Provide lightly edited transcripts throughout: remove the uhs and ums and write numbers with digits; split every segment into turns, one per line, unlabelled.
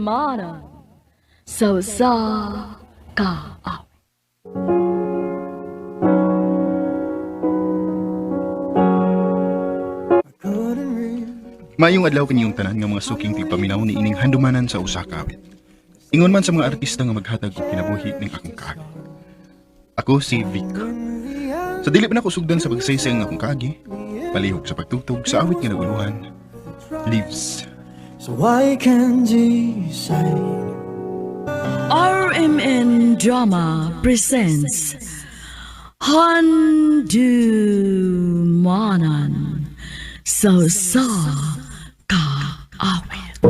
Handumanan sa usa ka awit.
Maayong adlaw kaniyong tanan nga mga suking tigpaminaw ni ining handumanan sa usa ka awit. Ingon man sa mga artista nga maghatag og kinabuhi ning akong kaagi. Ako si Vic. Sa dili pa nako sugdan sa pagsaysay ang akong kaagi, palihog sa pagtugtog sa awit nga naguluhan, Leaves.
So I can decide.
RMN Drama presents Handumanan sa usa ka awit.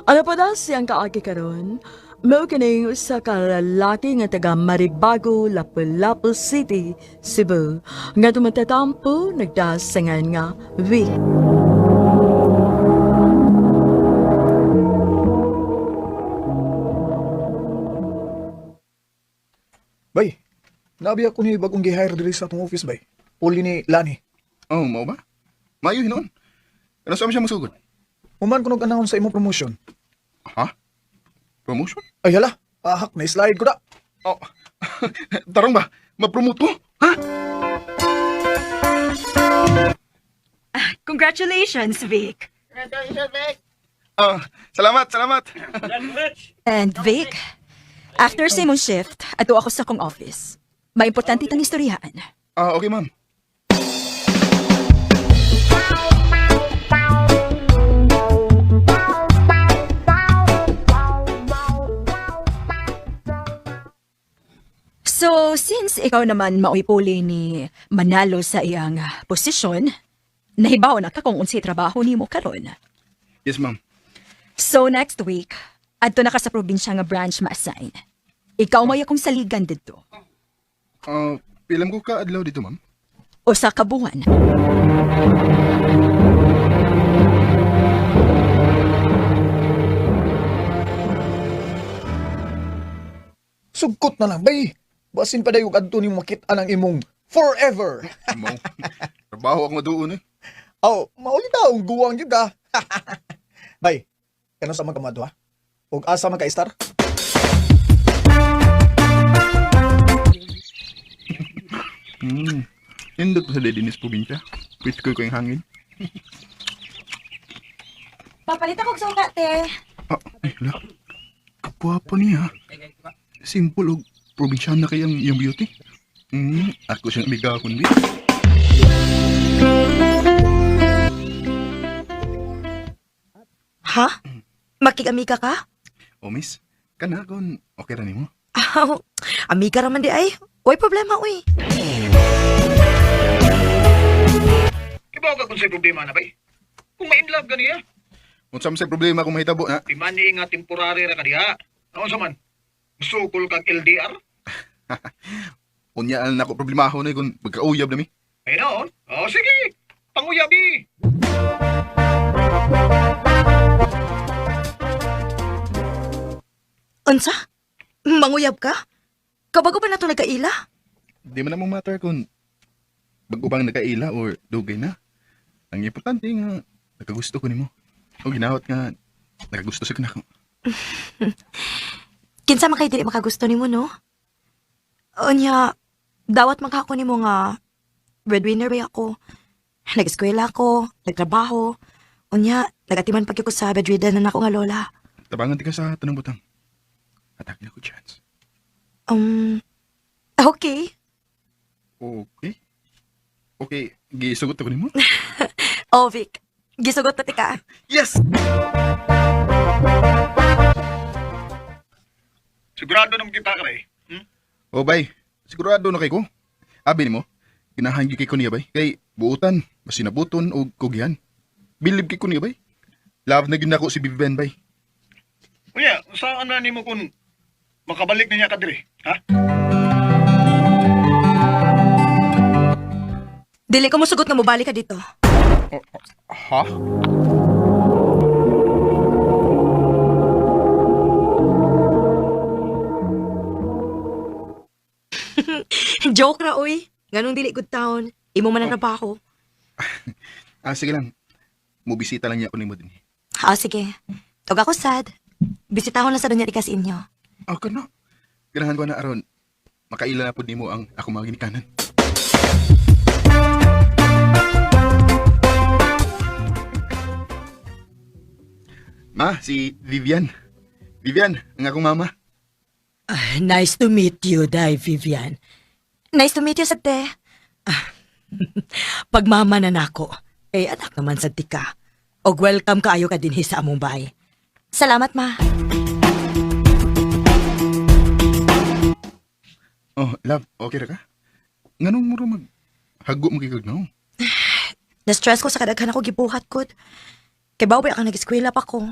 Ano pa daw siyang kaagi karon? Mao kining usa ka lalaki nga taga Maribago, Lapu-Lapu City, Cebu, nga tumatatampo nagdasangan nga Vic.
Bay, naabi ako ni bagong gi-hire diri sa atong office bay. Puli ni Lani.
Oh, mao ba? Maayo hinuon. Ano sa siya masugod?
Human ko nag-announce sa imong promotion.
Ha? Promotion?
Ay hala, ahak na slide ko da.
Oh, tarong ba? Ma-promote ko? Ha?
Congratulations, Vic.
Ah, salamat, salamat.
And Vic, after sa imong shift, ato ako sa kong office. May importante tang istoryahan.
Ah, okay, ma'am.
So, since ikaw naman maoy puli ni Manalo sa iyang posisyon, nahibaw na ka kung unsay trabaho nimo karon.
Yes, ma'am.
So, next week, adto na ka sa probinsya nga branch ma-assign. Ikaw may akong saligan didto.
Ah, pilam ko ka adlaw dito, ma'am.
O sa kabuan.
Sugkot na lang bay. Basin pa dayo adto nimo makit-an ang imong forever.
Mo. Trabaho ako maduon eh.
Aw, mauli taong guwang gyud ka. Bay, kano sa man ka madwa? Ug asa man ka star?
Hmm. Nindot pa sa Dinis probinsya. Pwede ko yung hangin.
Papalit ako suka, te.
Ah, ay, la. Kapwapa niya. Simple og probinsyana kay ang iyang beauty. Ako siyang amiga kun bi.
Ha? Makigamika ka?
O miss, kana kon okay ra nimo.
Aw, amiga raman di ay. Way problema, uy.
Kibaw ka kung sa problema na bay. Kung ma-in love ka niya,
Unsa man say problema kung mahitabo na?
di man ni nga temporary ra ka diha. Ano sa man? Sukol kag LDR?
Unya na ako problemahon na kung magkauyab na mi.
Ay noon. Oh, sige. Panguyabi.
Unsa? Manguyab ka? Kabago pa na to nagkaila?
Di man na mo matter kung bago bang nakaila or dugay na. Ang importante nga nakagusto ko nimo. O ginawat nga nakagusto sa kanako.
Kinsa man kay dili makagusto nimo, no? Unya, dawat man ka ako nimo nga breadwinner ba ako. Nag-eskwela ako, nagtrabaho. Unya, nagatiman pag ko sa bedridden na nako nga lola.
Tabangan ti ka sa tanang butang. Atake na ko chance.
Okay.
Okay. Okay, gisugot ako nimo.
Oh, Vic. Gisugot na tika.
Yes!
Sigurado nang kita ka bay.
Oh, bay. Sigurado na kay ko. Abi nimo, ginahan gyud kay ko niya bay. Kay buutan, masinabuton og kugyan. Bilib kay ko niya bay. Love na gyud nako si Bibi Ben bay.
Unya, saan na nimo kung makabalik na niya ka diri? Ha?
Dili ko mosugot nga mobalik ka dito.
Oh, ha?
Joke ra, uy. Nganong dili good town. Imo man ang trabaho.
Ah, sige lang. Mubisita lang niya ako nimo dinhi.
Ah, sige. Tug ako sad. Bisitahon lang sa dunya di ka sa inyo.
Ah, kano. Ganahan ko na aron. Makaila na pud nimo ang ako mga ginikanan. Ma, si Vivian. Vivian, ang akong mama.
Ah, nice to meet you, Day Vivian.
Nice to meet you, sad te.
Pagmama na nako, eh anak naman sa tika. Og welcome kaayo ka dinhi sa among bahay.
Salamat, ma.
Oh, love, okay ra ka? Nganong muro mag hago mo kay kag no?
Na-stress ko sa kadaghan ako gibuhat ko. Kay bawo ba ka nag-eskwela pa ko.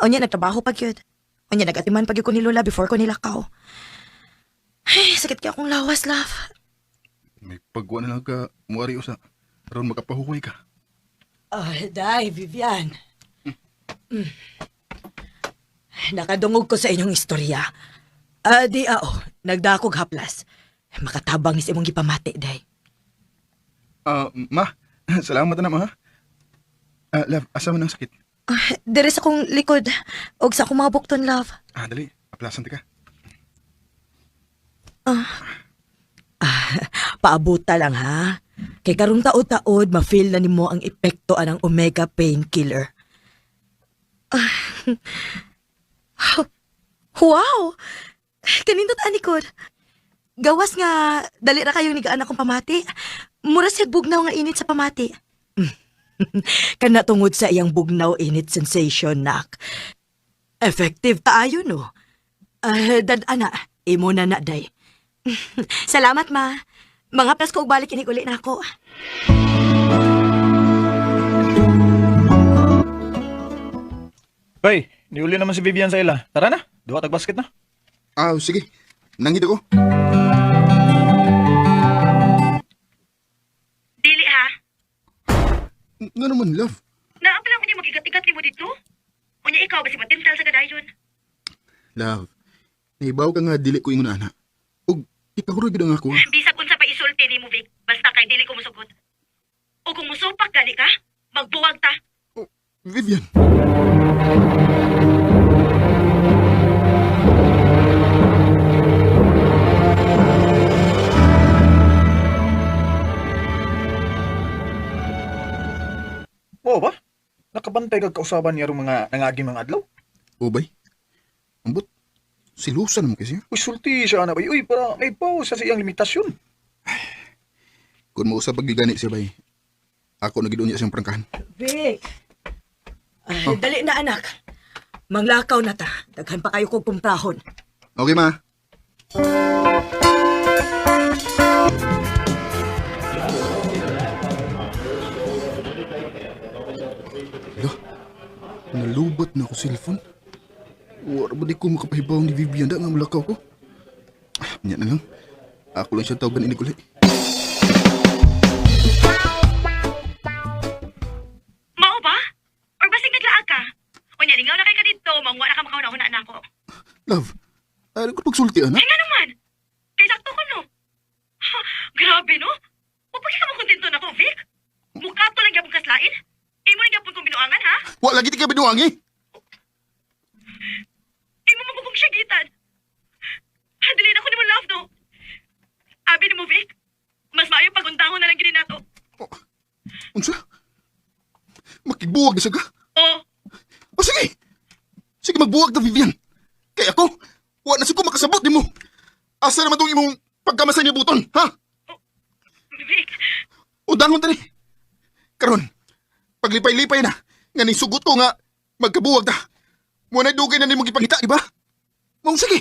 Unya, nagtrabaho pa gyud. Unya, nag-atiman pa gyud ko ni Lola before ko nilakaw. Ay, sakit kay akong lawas, love.
May pagwa na lang ka muari usa aron makapahuway ka.
Ah, Day Vivian. Nakadungog ko sa inyong istorya. Ah, di ao, nagdakog haplas. Makatabang is imong gipamati, Day.
Ah, ma, salamat na ma. Ah, love, asa man ang sakit?
Ah, diri sa akong likod. Og sa akong mga bukton, love.
Ah, dali, aplasan ta ka.
Paabuta lang ha. Kay karong taod-taod, ma-feel na nimo ang epekto anang omega painkiller.
Wow! Kanindot ani kod. Gawas nga dali ra kayong nigaan akong pamati. Mura siya bugnaw nga init sa pamati.
Kana tungod sa iyang bugnaw init sensation, nak. Effective taayo, no? Ah, dad ana, imo na na, day.
Salamat, ma. Mga plus ko og balik inig uli nako.
Bay, niuli naman si Vivian sa ila. Tara na, duha tag basket na.
Ah, sige. Nangita ko.
Dili ha.
Nga naman, love.
Naa pa lang ko niya magigat-igat nimo dito. Unya ikaw basi matintal sa kadayon.
Love, naibaw ka nga dili ko ingon ana. Ug ikaw ra gid ang ako. Ha?
Bisag unsa pa isulti nimo Vic, basta kay dili ko musugot. O kung musupak gani ka, magbuwag ta.
Oh, Vivian.
Oo ba? Nakabantay kag kausaban niya rong mga nangaging mga adlaw.
Ubay. Ambot. Silusan mo kasi.
Uy, sulti siya na bay. Uy, para may pause sa iyang limitasyon.
Kung mausap pag gani siya bay. Ako na gid unya siyang prangkahan.
Vic! Ay, dali na, anak. Manglakaw na ta. Daghan pa kayo kong kumprahon.
Okay, ma. Lo, nalubat na ako cellphone. Wala ba di ko makapahibaw ni Vivian da nga mulakaw ko? Ah, Nya na lang. Ako lang siya tawagan ini uli.
Mao ba? Or basig naglaag ka? Unya lingaw na kay ka didto, mangwa na ka makauna-una nako.
Love, ano ko pagsulti, anak?
Ay nga naman. Kay sakto ko no. Ha, grabe no. Wa pa ka mo kontento nako, Vic. Mukha to lang gyapon kaslain. Imo lang gyapon kong binuangan ha.
Wala lagi ti ka binuang eh.
Imo mo kong syagitan. Dili na ko nimo love no. Abi nimo Vic. Mas maayo paguntahon na lang gini nato.
Oh, unsa? Makigbuwag na siya ka?
Oh,
O sige! Sige, magbuwag na, Vivian. Kaya ako, wa na ko makasabot nimo. Asa naman tong imong pagkamasay ni buton, ha?
Vic.
O dangon tani. Karon, paglipay-lipay na, nga ning sugot ko nga magkabuwag ta. Mo na dugay na nimo gipangita, di ba? Maong sige.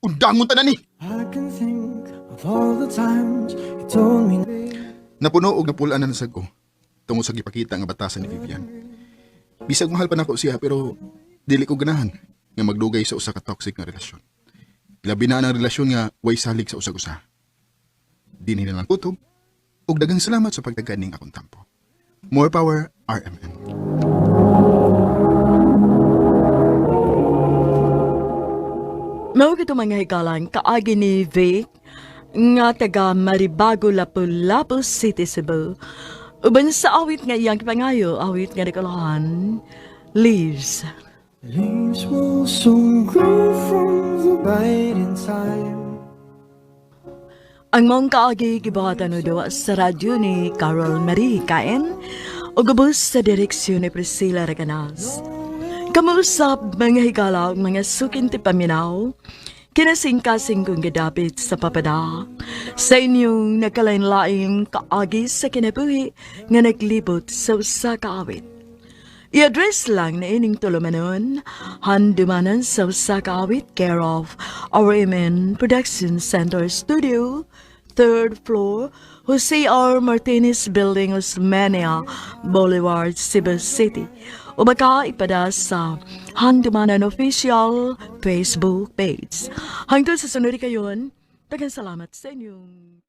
Undangon ta na ni.
I can think of all the times you told me.
Napuno og napulaan na nasag ko tungod sa gipakita nga batasan ni Vivian. Bisag mahal pa nako siya pero dili ko ganahan nga magdugay sa usa ka toxic nga relasyon. Labi na ang relasyon nga way salig sa usag usa. Dinhi na lang kutob ug daghang salamat sa pagtagad ning akong tampo. More power RMN.
Mao gito mga hikalan kaagi ni Vic nga taga Maribago, Lapu-Lapu City, Cebu. Uban sa awit nga iyang pangayo, awit nga nakalahan, "Leaves."
Leaves will soon grow from the right in time.
Ang maong kaagi gibuhatan o duwa sa radyo ni Carol Marie Caen o gubos sa direksyon ni Priscilla Reganas. Kamuusap mga higala ug mga suking tipaminaw, kinasingkasing kong gidapit sa papada sa inyong nagkalain-laing kaagi sa kinabuhi nga naglibot sa usa ka awit. I-address lang na ining tulumanon, Handumanan sa Usa Ka Awit, care of RMN Production Center Studio, third floor, Jose R. Martinez Building, Osmeña Boulevard, Cebu City. O baka ipada sa Handumanan Official Facebook page. Hangtod sa sunod kayon, daghang salamat sa inyong